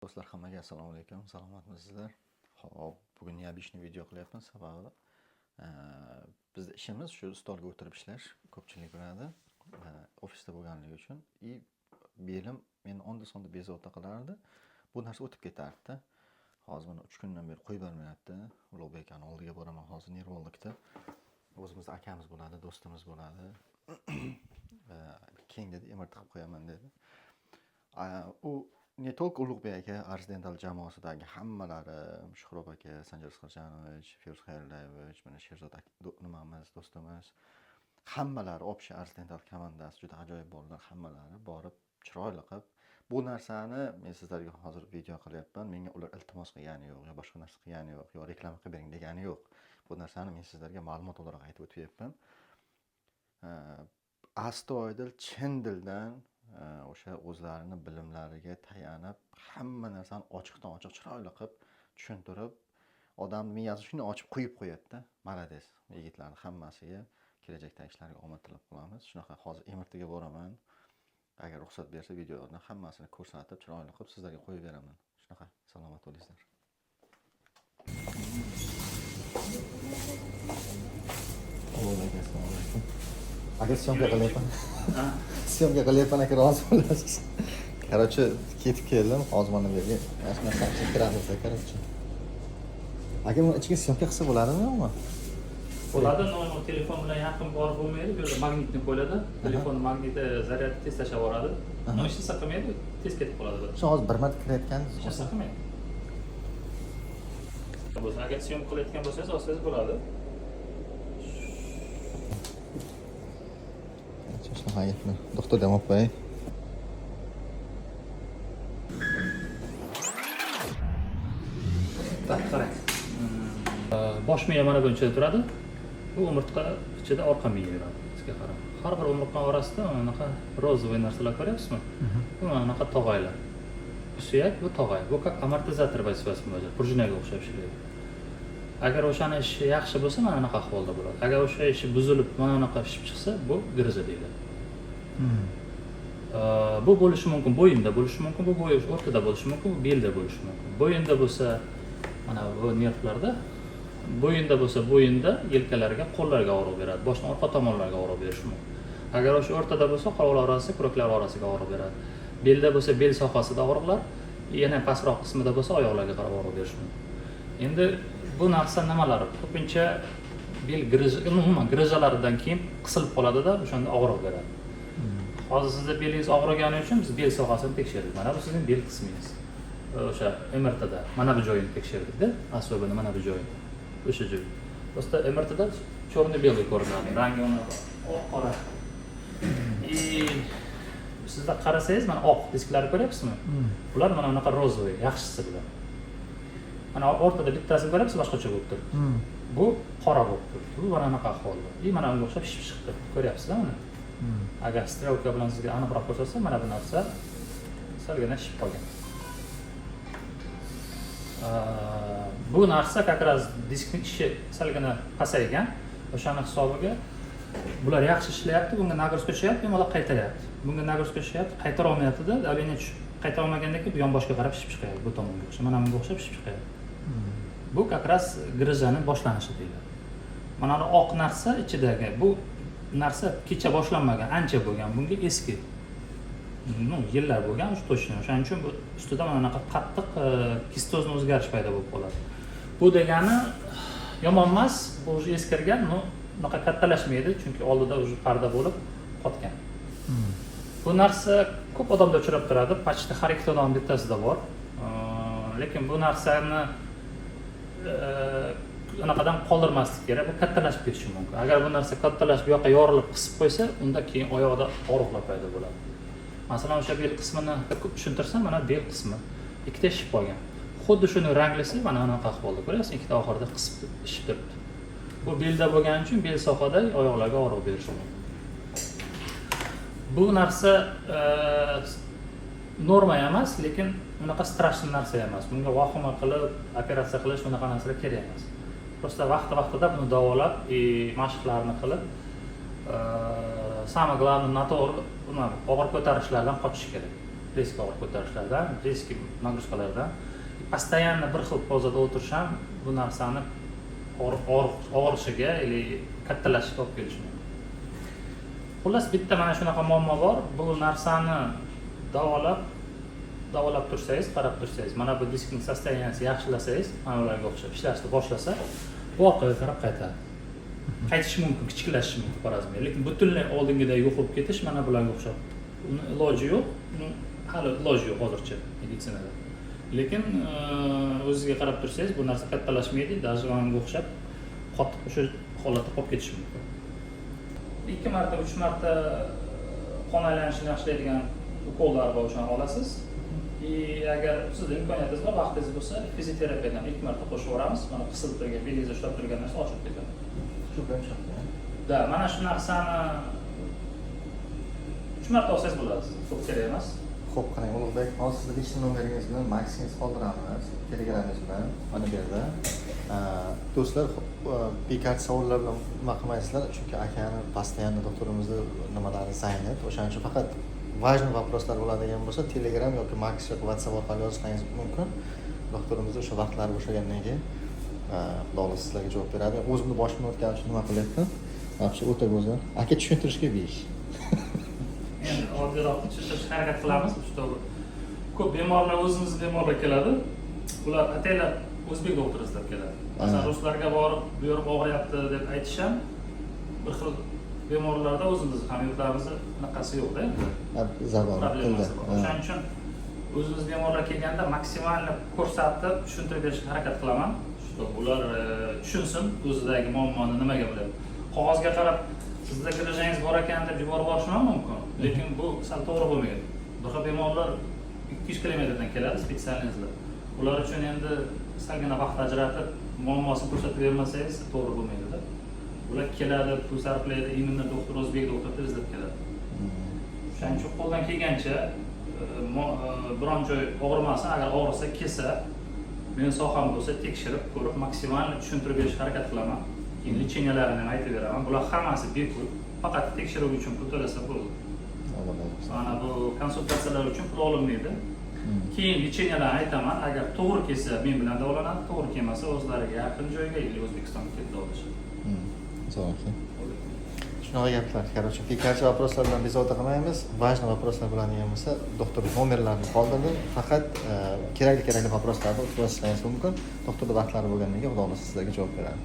Do'stlar, hammaga assalomu alaykum. Salomatmisizlar? Xo'p, bugun необычный video qilyapman. Sababi bizni ishimiz shu stolga o'tirib ishlash, ko'pchilik biladi. Ofisda bo'lganligi uchun и belim meni onda-sonda bezovta qilardi. Bu narsa o'tib ketardi. Hozir mana 3 kundan beri qo'yib bermayapti. Ulug'bek akani oldiga boraman hozir, nevrologda. O'zimizni akamiz bo'ladi, do'stimiz bo'ladi. Keyin dedi, MRT qilib qo'yaman dedi. U не только Ulug'bek aka, Ars Dental jamoasidagi hammalari, Shuhrob aka, Sanjar Isqarjanovich, Feruz Xayrullaevich, mana Sherzod nimamiz, do'stimiz, hammalari, общий Ars Dental komandasi juda ajoyib bolalar, hammalari borib chiroyli qilib bu narsani men sizlarga hozir video qilyapman. Menga ular iltimos qilgani yo'q, yo boshqa narsa qilgani yo'q, yo reklama qilib bering degani yo'q. Bu narsani men sizlarga ma'lumot o'laroq aytib o'tyapman. Astoydil, chin dildan o'sha o'zlarini bilimlariga tayanib, hamma narsani ochiqdan ochiq chiroyli qilib tushuntirib, odamni miyasini shunday ochib quyib qo'yadi-da. Молодец yigitlarni hammasiga kelajakdagi ishlariga omad tilab qolamiz. Shunaqa hozir MRT ga boraman. Agar ruxsat bersa, videolarni hammasini ko'rsatib, chiroyli qilib sizlarga qo'yib beraman. Shunaqa, salomat bo'linglar. Ulug'bek, assalomu alaykum. Aka, съёмка qilyapman. Съёмка qilyapman, aka, rozi bo'lasiz. Короче, ketib keldim. Hozir mana bu yerga mana shu narsani ichiga kiramizda, короче. Aka, buni ichiga съёмка qilsa bo'ladimi, yo'qmi? Bo'ladi, но telefon bilan yaqin borib bo'lmaydi. Bu yerda magnitni qo'yiladi. Telefon magniti zaryadni tez tashlab yuboradi. Но hech narsa qilmaydi, tez ketib qoladi. Shu hozir bir marta kirayotgandingiz. Hech narsa qilmaydi. Bo'lsa, agar съёмка qilayotgan bo'lsangiz, olsangiz bo'ladi. Shunaqa gaplar. Doktorga ham olib qo'yay. Так, qarang. Bosh miya mana buni ichida turadi. Bu umurtqa ichida orqa miya yuradi. Sizga qarab. Har bir umurtqa orasida mana bunaqa розовый narsalar ko'ryapsizmi? Bu mana bunaqa tog'aylar. Bu suyak, bu tog'ay. Bu как amortizator vazifasini bajaradi. Prujinaga o'xshab ishlaydi. Agar o'shani ishi yaxshi bo'lsa, mana bunaqa ahvolda bo'ladi. Agar o'sha ishi buzilib, mana bunaqa shishib chiqsa, bu грыжа deyiladi. Bu bo'lishi mumkin, bo'yinda bo'lishi mumkin, bu bo'y o'rtada bo'lishi mumkin, bu belda bo'lishi mumkin. Bo'yinda bo'lsa, mana bu nervlarda, bo'yinda bo'lsa, bo'yinda, yelkalarga, qo'llarga og'riq beradi, boshning orqa tomonlariga og'riq berishi mumkin. Agar o'sha o'rtada bo'lsa, qovurg'a orasi, kuraklar orasiga og'riq beradi. Belda bo'lsa, bel sohasida og'riqlar, yana pastroq qismida bo'lsa, oyoqlarga qarab og'riq berishi mumkin. Endi bu narsa nimalar? Ko'pincha bel грыжа, umuman грыжа laridan keyin qisilib qoladida, o'shanda og'riq beradi. Hozir sizni belingiz og'rigani uchun biz bel sohasini tekshirdik. Mana bu sizning bel qismingiz. O'sha MRTda mana bu joyini tekshirdik-da, особенно mana bu joyini. O'sha joy. Просто MRTda черно-белый ko'rinadi. Rangi unaqa oq qora. И sizda qarasangiz, mana oq disklarni ko'ryapsizmi? Bular mana bunaqa розовый, yaxshisi bular. Mana o'rtada bittasini ko'ryapsiz, boshqacha bo'lib turibdi. Bu qora bo'lib turibdi. Bu mana bunaqa ahvolda. И mana bunga o'xshab shishib chiqdi. Ko'ryapsiz, mana? Agar стрелка bilan sizga aniqroq ko'rsatsam, mana bu narsa salgina shishib qolgan. Bu narsa как раз diskni ishi salgina pasaygan. O'shani hisobiga bular yaxshi ishlayapti, bunga нагрузка tushyapti, bemalol qaytaryapti. Bunga нагрузка tushyapti, qaytara olmayapti-da, давление tushib qaytara olmagandan keyin bu yonboshga qarab shishib chiqyapti, bu tomonga o'xshab, mana bunga o'xshab shishib chiqyapti. Bu как раз грыжа ni boshlanishi deyiladi. Mana bu oq narsa ichidagi bu narsa kecha boshlanmagan, ancha bo'lgan, bunga eski. Ну, yillar bo'lgan, уж точно. O'shaning uchun bu ustida mana bunaqa qattiq кистозный o'zgarish paydo bo'lib qoladi. Bu degani yomon emas, bu уже eskirgan, но unaqa kattalashmaydi, chunki oldida уже parda bo'lib qotgan. Bu narsa ko'p odamda uchrab turadi, почти har ikkita odam bittasida bor. Lekin bu narsani anaqadan qoldirmaslik kerak, bu kattalashib ketishi mumkin. Agar bu narsa kattalashib, bu yoqqa yorilib qisib qo'ysa, unda keyin oyoqda og'riqlar paydo bo'ladi. Masalan, o'sha bel qismini tushuntirsam, mana bel qismi ikkita shishib qolgan. Xuddi shuni ranglisi mana bunaqa ahvolda ko'ryapsiz, ikkita oxirida qisib shishib turibdi. Bu belda bo'lgani uchun bel sohada oyoqlarga og'riq berishi mumkin. Bu narsa norma emas, lekin unaqa страшный narsa emas. Bunga vahima qilib, operatsiya qilish, unaqa narsalar kerak emas. Просто vaqti vaqtida buni davolab и mashqlarni qilib, самое главное, noto'g'ri nima, og'ir ko'tarishlardan qochish kerak. Резко og'ir ko'tarishlardan, резкий нагрузка lardan, постоянно bir xil pozada o'tirish ham bu narsani og'rishiga или kattalashishiga olib kelishi mumkin. Xullas, bitta mana shunaqa muammo bor. Bu narsani davolab tursangiz, qarab tursangiz, mana bu diskning состояние sini yaxshilasangiz, mana bularga o'xshab ishlashni boshlasa, bu orqaga qarab qaytadi, qaytishi mumkin, kichiklashishi mumkin по размеру. Lekin butunlay oldingidek yo'q bo'lib ketish, mana bularga o'xshab, uni iloji yo'q, uni hali iloji yo'q hozircha meditsinada. Lekin o'zizga qarab tursangiz, bu narsa kattalashmaydi, даже manga o'xshab qotib, o'sha holatda qolib ketishi mumkin. Ikki marta, uch marta qon aylanishini yaxshilaydigan ukollar bor, o'shani olasiz. И agar sizni imkoniyatingiz bor, vaqtingiz bo'lsa, fizioterapiyadan ikki marta qo'shib yuboramiz. Mana qisilib turgan, belingizda ushlab turgan narsa ochilib ketadi. Shu bilan chiqdi. Да, mana shu narsani uch marta olsangiz bo'ladi sizga, ko'p kerak emas. Xo'p, qarang, Ulug'bek, hozir sizni личный nomeringiz bilan Maxingiz qoldiramiz, Telegramingiz bilan mana bu yerda. Do'stlar, bekorchi savollar bilan nima qilmaysizlar, chunki akani постоянно doktorimizni nimalari занят. O'shaning uchun faqat важный вопрос lar bo'ladigan bo'lsa, Telegram yoki Max yoki WhatsApp orqali yozishingiz mumkin. Doktorimiz o'sha vaqtlari bo'shagandan keyin, Xudo xohlasa, sizlarga javob beradi. O'zimni boshimdan o'tgani uchun nima qilyapman? Вообще o'ta go'zal. Aka, tushuntirishga 5. Endi oddiyroq tushuntirishga harakat qilamiz, чтобы ko'p bemorlar, o'zimizni bemorlar keladi, ular ataylab o'zbek doktor izlab keladi. Masalan, ruslarga borib, bu yerim og'riyapti deb aytish ham bir xil bemorlarda, o'zimizni hamyurtlarimizni anaqasi yo'qda endi, Zabon tilda. Problemasi bor. O'shaning uchun o'zimiz bemorlar kelganda максимально ko'rsatib, tushuntirib berishga harakat qilaman, чтобы ular tushunsin o'zidagi muammoni nimaga bo'lyapti. Qog'ozga qarab, sizda грыжа ngiz bor ekan deb yuborib yuborishim ham mumkin, lekin bu sal to'g'ri bo'lmaydi. Bir xil bemorlar 200 kilometrdan keladi специально izlab. Ular uchun endi salgina vaqt ajratib, muammosini ko'rsatib bermasangiz, to'g'ri bo'lmaydida. Ular keladi, pul sarflaydi, именно doktor, o'zbek doktorni izlab keladi. O'shaning uchun qo'ldan kelgancha biron joy og'rimasin, agar og'risa, kelsa, meni soham bo'lsa, tekshirib ko'rib, максимально tushuntirib berishga harakat qilaman. Keyin лечения larini ham aytib beraman. Bular hammasi bepul, faqat tekshiruv uchun pul to'lasa bo'ldi. Alloh rozi bo'lsin. Mana bu konsultatsiyalar uchun pul olinmaydi. Keyin лечения larni aytaman, agar to'g'ri kelsa, men bilan davolanadi, to'g'ri kelmasa, o'zlariga yaqin joyga или O'zbekistonga kelib davolashadi. Zo'r aka. Shunaqa gaplar. Короче, bekorchi вопрос lar bilan bezovta qilmaymiz. Важный вопрос lar bo'ladigan bo'lsa, doktor nomerlarini qoldirdim. Faqat kerakli kerakli вопрос larni o'tkazishingiz mumkin. Doktorda vaqtlari bo'lgandan keyin, Xudo xohlasa, sizlarga javob beradi.